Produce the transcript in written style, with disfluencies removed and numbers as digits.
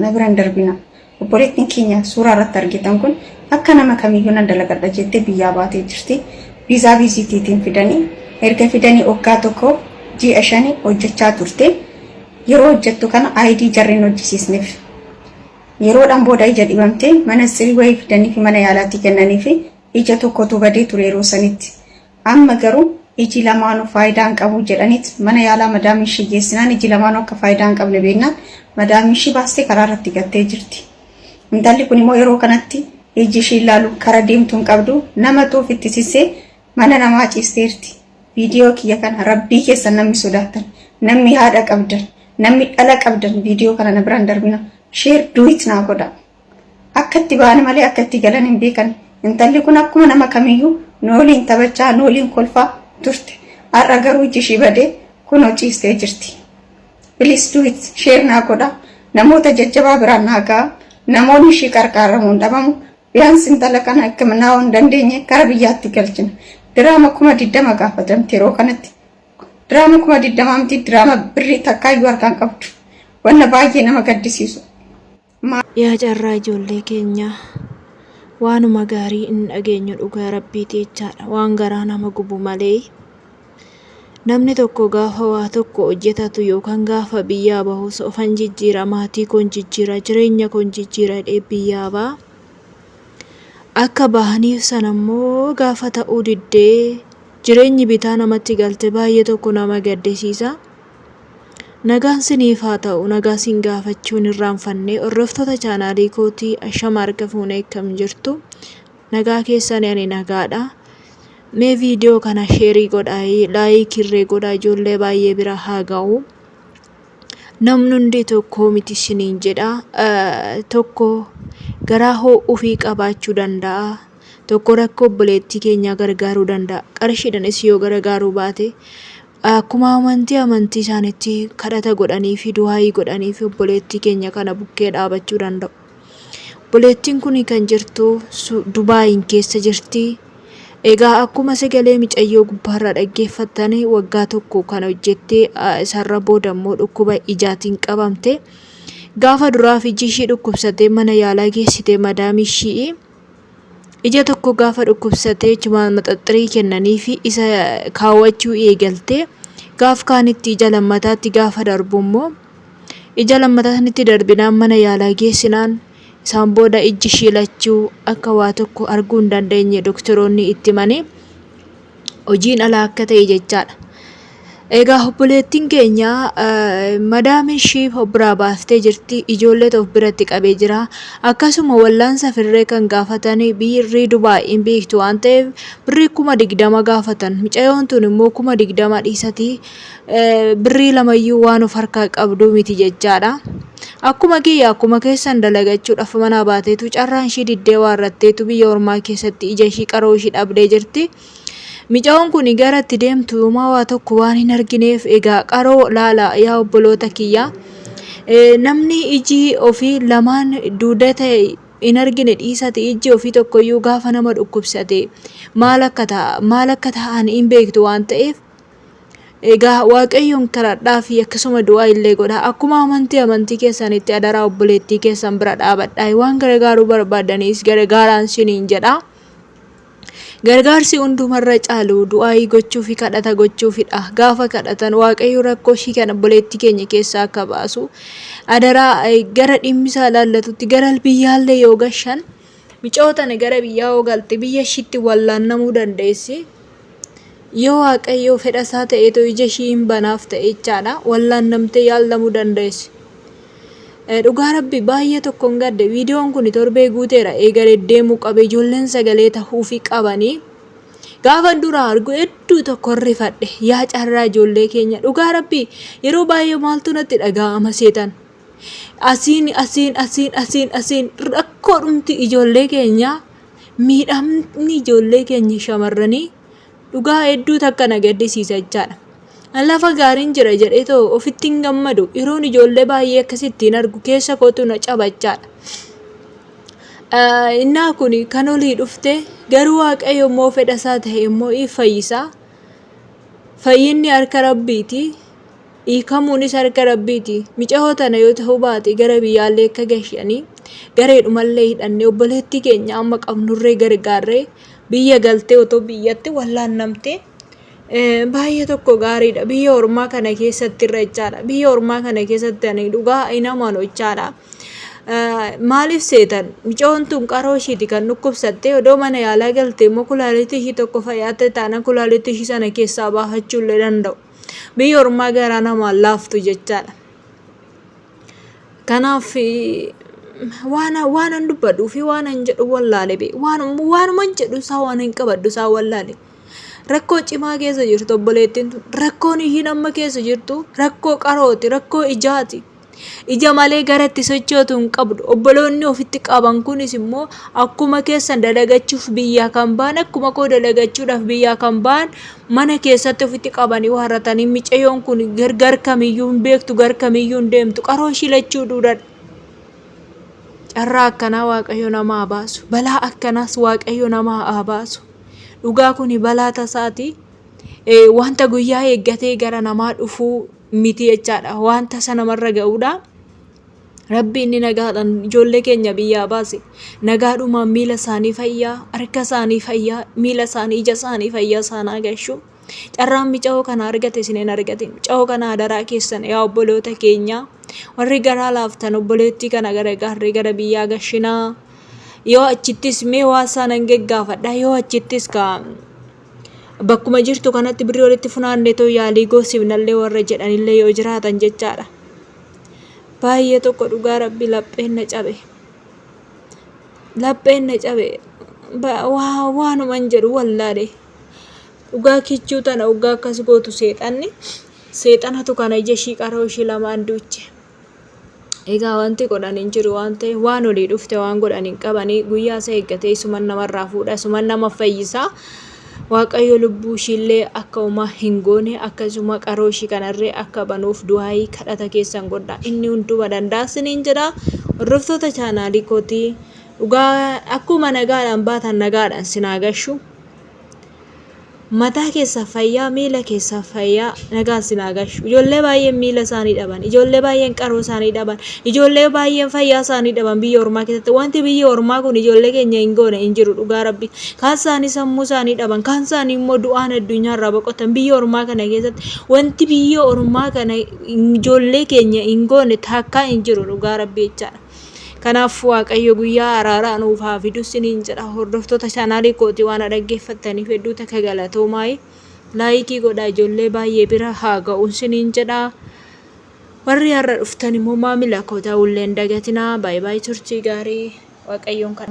na bira hin darbina. Obboleettiin keenya suuraa irratti argitan kun akka nama kamiyyuu nan dalagadha jettee biyyaa baatee jirti. Viizaa viizitiitiin fidanii erga fidanii waggaa tokko ji'a shani hojjechaa turte. Yeroo hojjettu kana ID jarri hin hojjisiisneef. Yeroodhaan booda ija dhibamtee mana tsirii wayii fidanii fi mana yaalaatti kennanii fi ija tokkotu badee ture yeroo sanitti. Amma garuu iji lamaanuu faayidaa hin qabu jedhaniit mana yaalaa madaamii ishii geessinaan iji lamaanuu akka faayidaa hin qabne beeknaan madaamii ishii baastee karaa irratti gattee jirti. Intalli kun immoo yeroo kanatti iji ishii ilaalu kara deemtu hin qabdu namatu ofitti sissee mana namaa ciisteerti. Viidiyoo kiyya kana rabbii keessan namni sodaattan namni haadha qabdan namni dhala qabdan viidiyoo kana na biraan darbina sheer duwit naa godha. Akka itti ba'an malee akka itti galan hin beekan. Intalli kun akkuma nama kamiyyuu nu waliin taphachaa nu waliin kolfaa turte. Har'a garuu iji ishii badee kunoo ciistee jirti. Please do it. Share naa godha. Namoota jajjabaa biraan naa ga'a. Namoonni ishii qarqaaramuun dhabamu. Biyaansi intala kana hikkiminaa hin dandeenye gara biyyaatti galchina. Diraama 20,000 gaafatamte yeroo kanatti. Diraama 20,000 miti diraama birrii takkaayyuu harkaan qabdu. Wanna baay'ee nama gaddisiisu. Yaa carraa ijoollee keenyaa waanuma gaarii hin dhageenyu dhugaa rabbiiti jechaadha waan garaa nama gubu malee namni tokko gaafa waa tokko hojjetatu yookaan gaafa biyyaa bahus ofan jijjiira maatii koon jijjiira jireenya koon jijjiira jedhee biyyaa ba'a akka bahaniif sana immoo gaafa ta'uu diddee jireenyi bitaa namatti galte baay'ee tokko nama gaddisiisa. Nagaan siniif haa ta'u nagaa sin gaafachuu hin irraanfanne hordoftoota chaanaalii kootii ashama harka fuunee akkam jirtu nagaa keessani ani nagaadha mee viidiyoo kana sheerii godhaa laayikii irree godhaa ijoollee baay'ee bira haa ga'u namni hundi tokko miti siniin jedha tokko garaa hoo'ufii qabaachuu danda'a tokko rakkoo obboleettii keenyaa gargaaruu danda'a qarshiidhanis yoo gargaaruu baate Akkuma amantii amantii isaaniitti kadhata godhaniifi du'aa'ii godhaniifi obboleettii keenya kana bukkee dhaabachuu danda'u. Obboleettiin kun kan jirtu Dubaayin keessa jirti. Egaa akkuma sagalee micayyoo gubbaarraa dhaggeeffattan waggaa tokko kan hojjettee isarra booda immoo dhukkuba ijaatiin qabamte. Gaafa duraaf iji ishii dhukkubsatee mana yaalaa geessite madaamii ishii. Ija tokko gaafa dhukkubsatee achumaan maxaxxirii kennaniifi isa kaawwachuu eegalte. Gaaf kaanitti ija lammataatti gaafa darbu immoo ija lammataa sanitti darbinaan mana yaalaa geessinaan isaan booda ijji ishii lachuu akka waa tokko arguu hin dandeenye doktoroonni itti himanii hojiin ala akka ta'e jechaadha. Egaa obboleettiin keenya madaamiin ishii of biraa baaftee jirti. Ijoolleet of biratti qabee jira. Akkasuma wallaansa firree kan gaafatan birrii Dubaayiin beektu waan ta'eef birrii 20,000 gaafatan. Micayoon tun immoo 20,000 dhiisatii birrii lamayyuu waan of harkaa qabdu miti jechaadha. Akkuma kiyya akkuma keessan dalagachuudhaaf manaa baateetu carraan ishii diddee waarratteetu biyya ormaa keessatti ija ishii qaroo ishii dhabdee jirti. Micayoon kun gara itti deemtu yomaa waa tokko waan hin argineef egaa qaroo laala yaa obboloota kiyya. Namni iji ofii lamaan duuda ta'e hin argine dhiisati ijji ofii tokkoyyuu gaafa nama dhukkubsate maal akka ta'a maal akka ta'an hin beektu waan ta'eef egaa waaqayyoon kadhadhaa fi akkasuma du'aa illee godhaa akkuma amantii amantii keessanitti adaraa obboleettii keessan bira dhaabadhaa waan gargaaruu barbaadaniis gargaaraan siniin jedha. Gargaarsi hundumarra caalu du'aayii gochuufi kadhata gochuufidha. Gaafa kadhatan Waaqayyo rakkoo ishii kana obboleettii keenya keessaa akka baasu adaraa gara dhimmisaa ilaallatutti gara biyyaallee yoo gashan micoo tana gara biyyaa yoo galte biyya ishiitti wallaannamuu dandeessi. Yoo Waaqayyo fedha isaa ta'eetoo ija ishii hin banaaf ta'e jechaadha wallaannamtee yaallamuu dandeessi. Dhugaa rabbi baay'ee tokkon gadde viidiyoon kun torbee guuteera eega deddeemuu qabe ijoolleen sagalee tahuufi qabanii gaafan dura argu hedduu tokkon rifadhe yaa carraa ijoollee keenya dhugaa rabbi yeroo baay'ee maaltu natti dhaga'ama seetan asiin asiin asiin asiin asiin rakkoo dhumti ijoollee keenya miidhamni ijoollee keenya shamarranii Dhugaa hedduu takka na gaddisiisa jechaadha. An lafa gaariin jira jedhee too ofitti hin gammadu. Yeroon ijoollee baay'ee akkasittiin argu keessa kootu na caba jechaadha. Innaa kun kan olii dhufte garuu Waaqayyo immoo fedha isaa ta'e immoo in fayyisa. Fayyinni harka Rabbiiti. Hiikamuunis harka Rabbiiti. Micayoo tana yoo ta'uu baate gara biyyaallee akka gashanii gareedhumallee hidhannee obboleettii keenya amma qabnurree gargaarree biyya galtee otoo biyyatti wallaannamtee baay'ee tokko gaariidha. Biyya ormaa kana keessatti irra jechaadha. Biyya ormaa kana keessatti ani dhugaa hin amanu jechaadha. Maaliif seetan mucoon tun qaroo ishiiti kan dhukkubsatte odoo mana yaalaa galte immoo kulaalitii ishii tokko fayyaatti taanaan kulaalitii ishii sana keessaa baafachuu illee danda'u. Biyya ormaa garaa namaan laaftu jechaadha. Kanaaf waan waanan dubbadhuu fi waanan jedhu wallaale bee waanuman jedhu isaa waan hin qabadhu isaa wallaale. Rakkoo cimaa keessa jirtu obboleettiin tun rakkoon ishiin amma keessa jirtu rakkoo qarooti rakkoo ijaati. Ija malee gara itti sochootu hin qabdu. Obboloonni ofitti qaban kunis immoo akkuma keessan dalagachuuf biyyaa kan ba'an akkuma koo dalagachuudhaaf biyyaa kan ba'an mana keessatti ofitti qabanii waarratanii micayyoon kun gar kamiyyuu hin beektu gar kamiyyuu hin deemtu qaroo ishii lachuu duudadha. Carraa akkanaa Waaqayyo nama haa baasu. Balaa akkanaas Waaqayyo nama haa baasu. Dhugaa kuni balaa tasaati. Wanta guyyaa eeggatee gara namaa dhufuu miti jechaadha. Waan tasa namarra ga'uudha. Rabbi inni nagaadhaan ijoollee keenya biyyaa baase nagaadhumaan miila isaanii fayyaa, harka isaanii fayyaa, miila isaanii, ija isaanii fayyaa isaan haa gashu. Carraan mica'oo kana argate isin hin argatin. Mica'oo kana adaraa keessan yaa obboloota keenya warri garaa laaftan obboleettii kana gargaarree gara biyyaa gashinaa. Yoo achittis mee waa isaa nan geggaafadha yoo achittis ka Bakkuma jirtu kanatti birrii walitti funaannetoo yaalii goosifnallee warra jedhanillee yoo jiraatan jechaadha. Baay'ee tokko dhugaa rabbi lapheen na cabe. Lapheen na cabe. Waanuman jedhu wallaale. Dhugaa kichuu tana dhugaa akkas gootu seexanni. Seexanatu kana ija ishii qaroo ishii lamaan duuche. Egaa wanti godhan hin jiru waan ta'eef waan olii dhufte waan godhan hin qabanii guyyaa isa eeggatee isuman namarraa fuudha isuman nama fayyisa. Waaqayyo lubbuu ishiillee akka homaa hin goone akkasuma qaroo ishii kanarree akka banuuf du'aayii kadhata keessan godha. Inni hunduma danda'a isiniin jedha. Hordoftoota chaanaalii kootii dhugaa akkuma nagaadhaan baatan nagaadhaan sinaa gashu. Mataa keessaa fayyaa, miila keessaa fayyaa nagaan sin haa gashu. Ijoollee baay'een miila isaanii dhaban, ijoollee baay'een qaroo isaanii dhaban, ijoollee baay'een fayyaa isaanii dhaban biyya ormaa keessatti. Wanti biyya ormaa kun ijoollee keenya hin goone hin jiru dhugaa rabbi. Kaan isaanii sammuu isaanii dhaban, kaan isaanii immoo du'aan addunyaa irraa boqotan biyya ormaa kana keessatti. Wanti biyya ormaa kana ijoollee keenya hin goone takkaa hin jiru dhugaa rabbi jechaadha. Kanaaf Waaqayyo guyyaa araaraa nuuf haa fidu isiniin jedha. Hordoftoota chaanaalii kootii waan na dhaggeeffattaniif hedduu takka galatoomaay. Laayikii godhaa ijoollee baay'ee bira haa ga'u isiniin jedha. Warri har'a dhuftan immoo maamila koo ta'ullee hin dagatinaa. Baay baay turtii gaarii. Waaqayyoon kan.